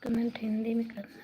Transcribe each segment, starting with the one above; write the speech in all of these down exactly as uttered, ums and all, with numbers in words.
कमेंट हिंदी में करना।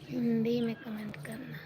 हिंदी में कमेंट करना।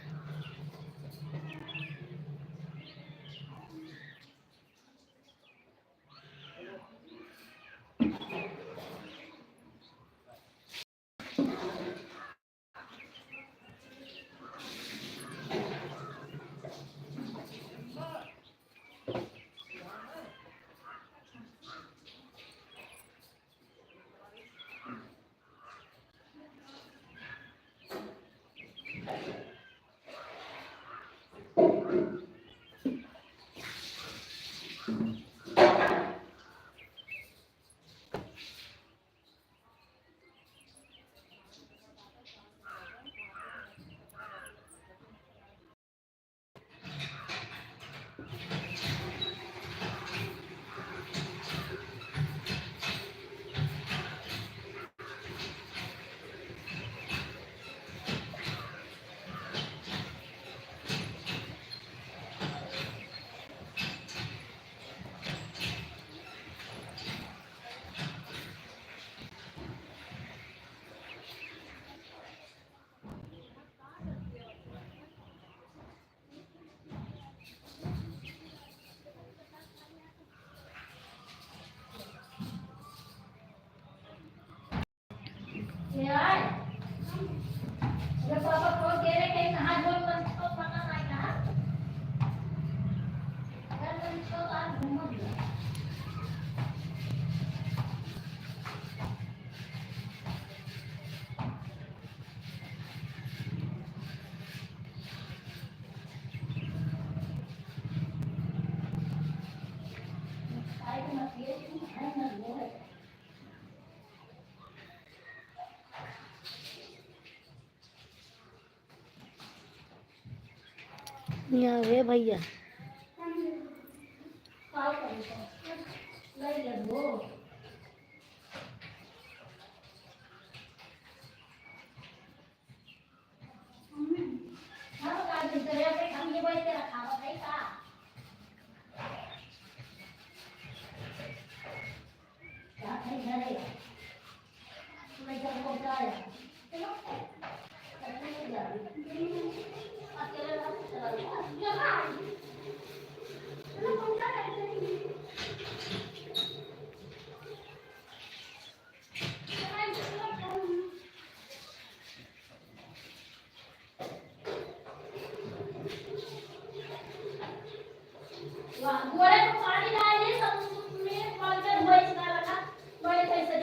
यहाँ रे भैया।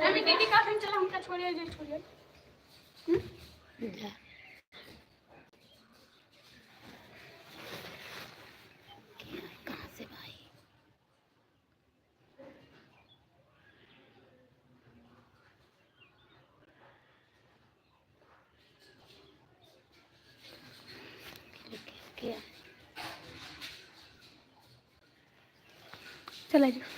अभी दीदी का दिन चला, हमका छोड़िए, जे छोड़िए। हम्म? जा। कहाँ से भाई? चला जाओ।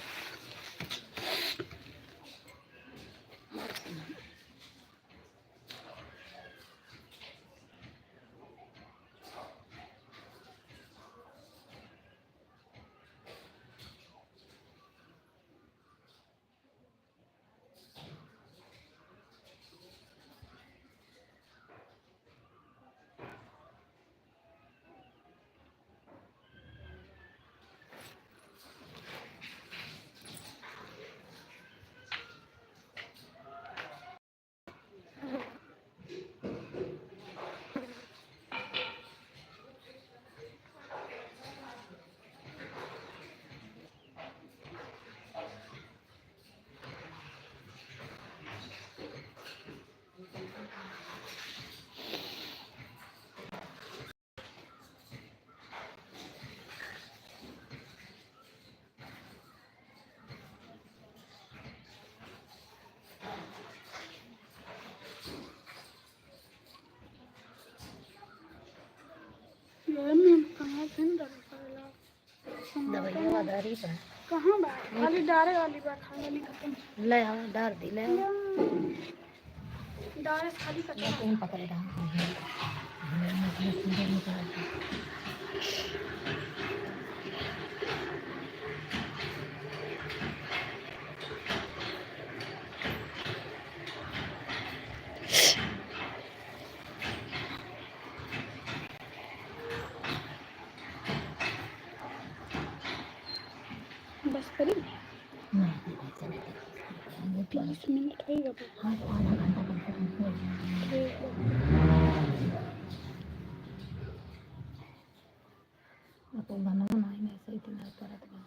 यार, मैं कहाँ से न दवा खाएला? दवाइया वाला डारी बा। कहाँ बा? खाली डारे वाली बा, खाए वाली खत्म। ले आओ, डार दी, ले आओ। डारे से खाली कचरा। तुम पकड़ रहा। बस करी? नहीं, नहीं, चलेगा। बीस मिनट होइगा बस। हाँ, तो आधा घंटा कम से कम हो जाए। ठीक है। अब वो गाना बनाए में ऐसे ही दिमाग करत बा।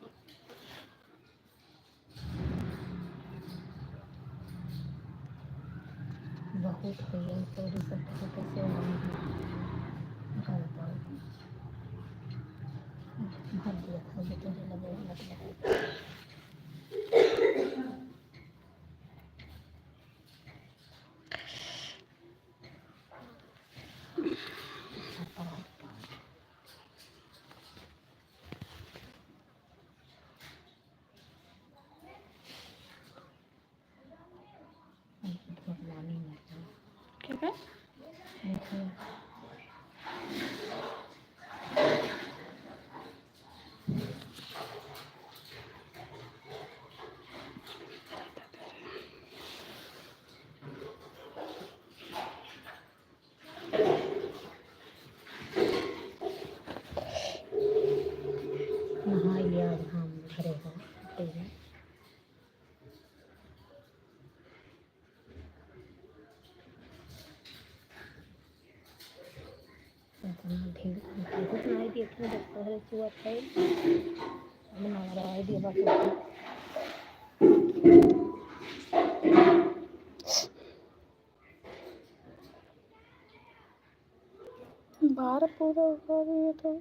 बहुत हो गया, sorry, सब तो कैसे हो गई है। भर दिया था, ये तो लगे, लगे। ठीक है। नहाई लिया, अब हम घरे हैं, ठीक है। इतना भीड़, भीड़ इतना है कि इतना डॉक्टर है, चुआ था। अब ना रहा है, दिया बाकी। बार पूरा हो गया तो।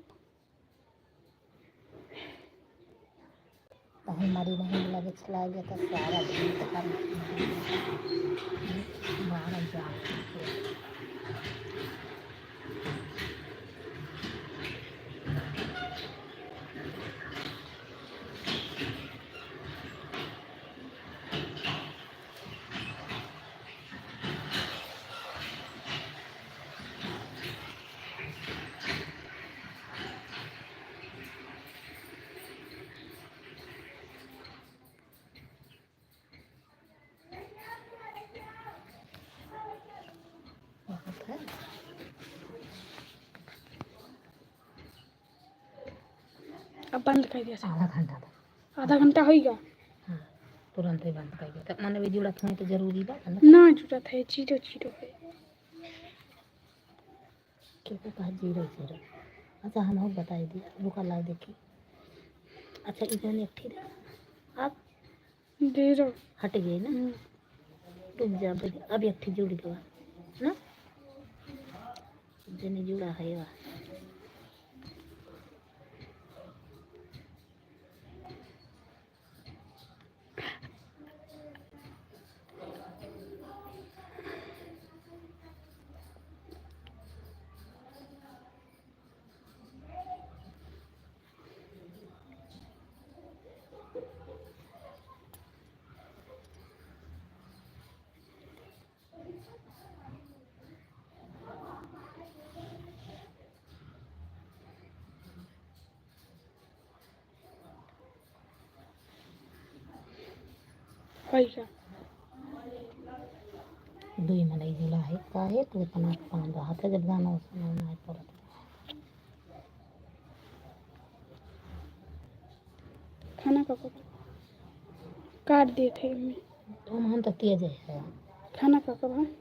तहन मरी नहीं लगे, चला गया तो सारा दिन तहन मारा जा। अब बंद कर दिया। आधा घंटा तक। आधा घंटा होइगा। हाँ, तुरंत ही बंद कर दिया। तब माने भी जुड़त हुए तो जरूरी बा ना? ना जुड़त है, जीरो जीरो है। केहू कहा जीरो जीरो। अच्छा, हम हो बताई दिया, रुका लाओ देखी। अच्छा, ई जौन एक ठी रहा, अब जीरो। हट गई ना? हम्म। रुक जा, अब, अब एक ठी जुड़ गवा ना, जने जुड़ा है वा। पैसा। दुई मनई जुला है, काहे तू इतना परेशान रहत है, जब जाना उस समय ना पड़त। खाना का कब? काट दिए थे मम्मी। तुम हम तो तेज है। खाना का कब है?